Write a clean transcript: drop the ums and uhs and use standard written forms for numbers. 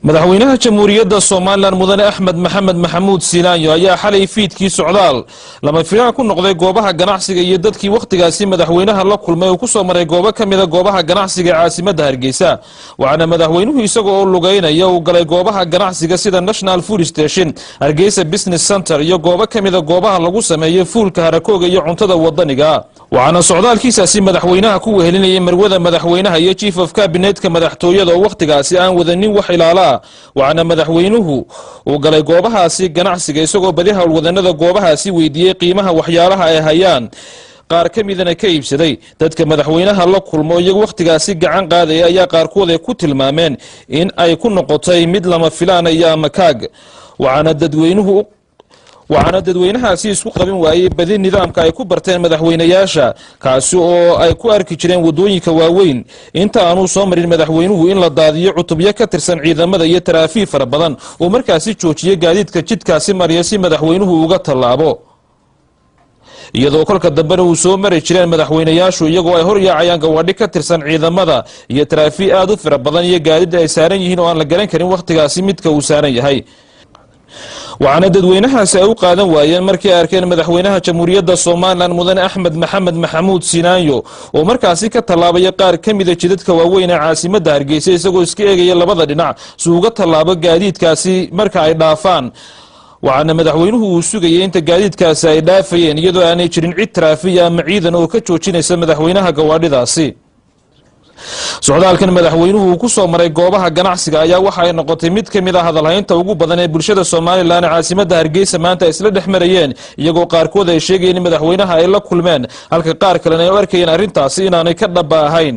Madaxweynaha Jamhuuriyadda Somalilan, Mudane Axmed Maxamed Maxamuud Silaanyo, ayaa xalay fiidkii socdaal lama filaan ku noqday goobaha ganacsiga iyo dadkii wakhtigaasi madaxweynaha la kulmay uu ku soo maray goobo ka mida goobaha ganacsiga ee caasimadda Hargeysa. Waxaana madaxweynuhu isaga oo lugeynaya uu galay goobaha ganacsiga sida National Food Station, Hargeysa Business Center iyo goobo ka mida goobaha lagu sameeyo fuulka harakooga iyo cuntada wadaniga. Waxaana socdaalkiisaasi madaxweynaha ku wehelinayay marwada madaxweynaha iyo chief of cabinetka madaxtooyada oo wakhtigaasi aan wadanin wax ilaalaa. Waxaana madaxweynuhu uu galay goobahaasi ganacsiga isagoo badi howlwadanada goobahaasi weydiiyey qiimaha waxyaalaha ay hayaan, qaar ka midana ka iibsaday. Dadka madaxweynaha la kulmo iyagu wakhtigaasi gacan qaadaya ayaa qaarkood ay ku tilmaameen in ay ku noqotay mid lama filaana iyo amakaag. Waxaana dadweynahaasi isku qabin waayey badi nidaamka ay ku barteen madaxweynayaasha, kaasi oo ay ku arki jireen waddooyinka waaweyn inta aanuu soo marin madaxweynuhu in la daadiyo cutubyo ka tirsan ciidamada iyo taraafiik fara badan oo markaasi joojiya gaadiidka jidkaasi mariya si madaxweynuhu uga tallaabo, iyadoo kolka dambena uu soo mari jireen madaxweynayaashu iyagoo ay hor yaacayaan gawaadhi ka tirsan ciidamada iyo taraafiik aad u fara badan iyo gaadiid ay saaran yihiin oo aan la garan karin wakhtigaasi midka uu saaran yahay. Waxaana dadweynahaasi ay u qaadan waayeen markii ay arkeen madaxweynaha Jamhuuriyadda Somalilan, Mudane Axmed Maxamed Maxamuud Silaanyo, oo markaasi ka tallaabaya qaar ka mida jidadka waaweyn ee caasimadda Hargeysa, isagoo iska eegaya labada dhinac si uga tallaabo gaadiidkaasi marka ay dhaafaan. Waxaana madaxweynuhu uu sugayay inta gaadiidkaasi ay dhaafayeen, iyadoo aanay jirin cid taraafiya ama ciidan oo ka joojinaysa madaxweynaha gawaadhidaasi. Socdaalkan madaxweynuhu uu ku soo maray goobaha ganacsiga ayaa waxa ay noqotay mid ka mid a hadalhaynta ugu badan ee bulshada Somalilan ee caasimadda Hargeysa maanta ay isla dhex marayeen, iyagoo qaarkood ay sheegayeen in madaxweynaha ay la kulmeen, halka qaar kalena ay u arkayeen arrintaasi inaanay ka dhaba ahayn.